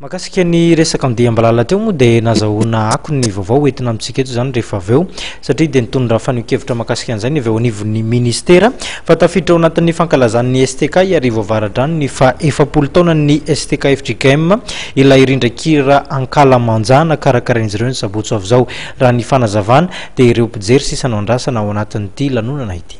Mahakasika ny resaka andiam-balala teo moa dia nazahoana akony ny vaovao hoentina amintsika eto izany rehefa avy eo satria dia nitondra fanehoan-kevitra mahakasika an'izay ny avy eo anivon'ny ministera fa tafiditra ao anatin'ny fankalazan'ny STK Iarivo Avaradrano ny faha 40 taonan'ny STK fjkm ilay rindran-kira ankalamanjana karakarain'izy ireo ny sabotsy avy izao. Raha ny fanazavana dia ireo mpijery sisa no andrasana ao anatin'ity lanonana ity.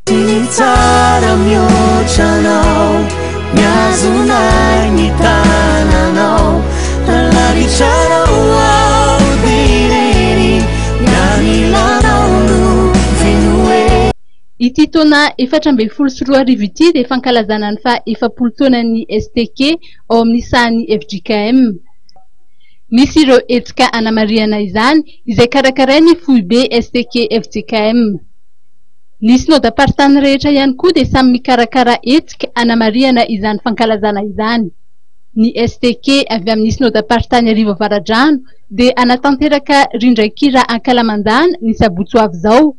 Tsy tsara mihoatra anao Mihazona ahy ny tananao Lavitra anao aho dia irery Ny anilanao no feno hery. Ity taona 2014 ity dia fankalazana ny faha 40 taonan'ny STK ao amin'ny sahan'ny fjkm. Misy ireo hetsika hanamarihana izany izay karakarain'ny foibe STK fjkm. Ny Synodam-paritany rehetra ihany koa dia samy mikarakara hetsika hanamarihana izany fankalazana izany. Ny STK avy amin'ny Synodam-paritany Iarivo Avaradrano dia hanatanteraka rindran-kira ankalamanjana ny sabotsy ho avy izao.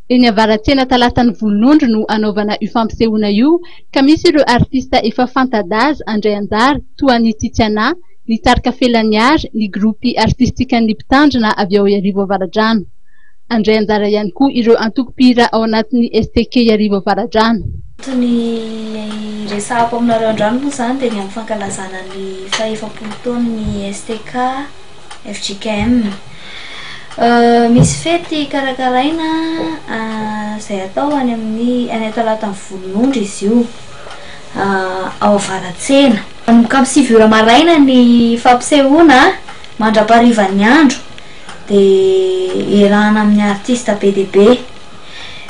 Eny Avaratsena Talatan'ny Volonondry no hanaovana io fampisehoana io ka misy ireo artista efa fanta-daza handray anjara toa an'i Tiziana, ny tarika Felaniary, ny gropy artistikan'ny Mpitandrina avy ao Iarivo Avaradrano. Handray anjara ihany koa ireo antoko mpihira ao anatin'ny STK Iarivo Avaradrano. Antony hiresahako aminareo androany moa izany dia ny amin'ny fankalazana ny faha-efapolo taon'ny STK fjkm. Misy fety karakaraina izay atao any amin'ny any Talatan'ny Volonondry izy io, ao Avaratsena. Manomboka amin'ny 9 ora maraina ny fampisehoana mandra-paharivan'ny andro. Dia iarahana amin'ny artiste be dia be.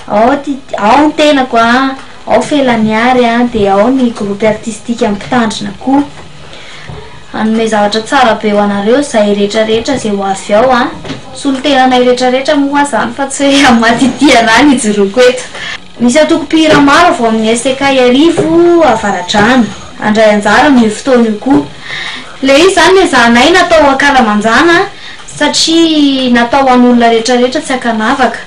Ao ty, ao ny tenako an, ao Felaniary an, dia ao ny groupe artistique mpitandrina koa. Hanome zavatra tsara be ho anareo izay rehetra rehetra izay ho avy ao an. Solontenanay rehetra rehetra moa aho izany fa tsy hoe amin'ny maha Titi anah no ijoroako eto. Misy antoko mpihira maro avy ao amin'ny STK Iarivo Avaradrano handray anjara amin'io fotoana io koa. Ilay izy izany nezahanay natao ankalamanjana satria natao ho an'olona rehetra rehetra tsy ankanavaka.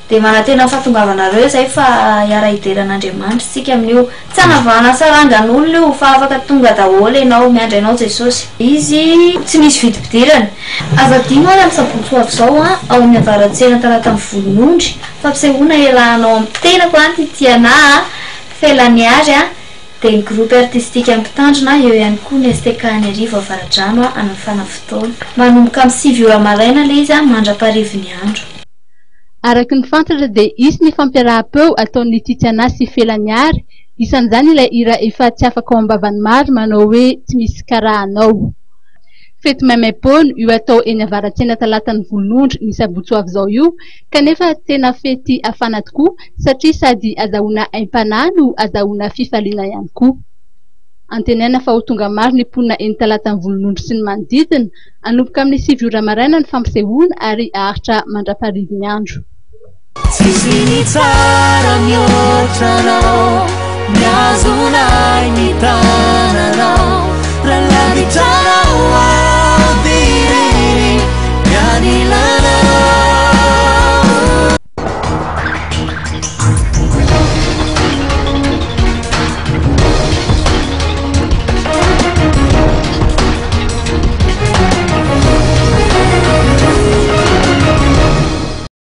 Dia manantena ny fahatongavanareo izay fa hiara-hidera an'Andriamanitra isika amin'io. Tsy hanavahana sarangan'olona io fa afaka tonga daholo ianao. Miandry anao Jesosy. Izy tsy misy vidim-pidirana. Aza adino ary amin'ny sabotsy ho avy izao ao amin'ny Avaratsena Talatan'ny Volonondry, fampisehoana iarahanao amin'ny tenako an, Titiana a, Felaniary a, dia ny groupe artistique Mpitandrina, eo ihany koa ny STK An'iarivo Avaradrano hanafana fotoana. Manomboka amin'ny 9 ora maraina ilay izy mandra-paharivin'ny andro. Araka ny fantatra dia hisy ny fampiaraham-peo ataon'ny Titiana sy Felaniary, isan'izany ilay hira efa tsy afaka ao am-bavan'ny maro manao hoe Tsy misy karaha anao. Fety maimaim-poana io atao eny Avaratsena Talatan'ny Volonondry ny sabotsy ho avy izao io kanefa tena fety hafana tokoa satria sady azahoana aim-panahy no azahoana fifaliana ihany koa. Antenaina fa ho tonga maro ny mponina eny Talatan'ny Volonondry sy ny manodidina. Hanomboka amin'ny 9 ora maraina ny fampisehoana ary haharitra mandra-paharivin'ny andro. Tsisy ny tsara mihoatra anao, mihazona ahy ny tananao.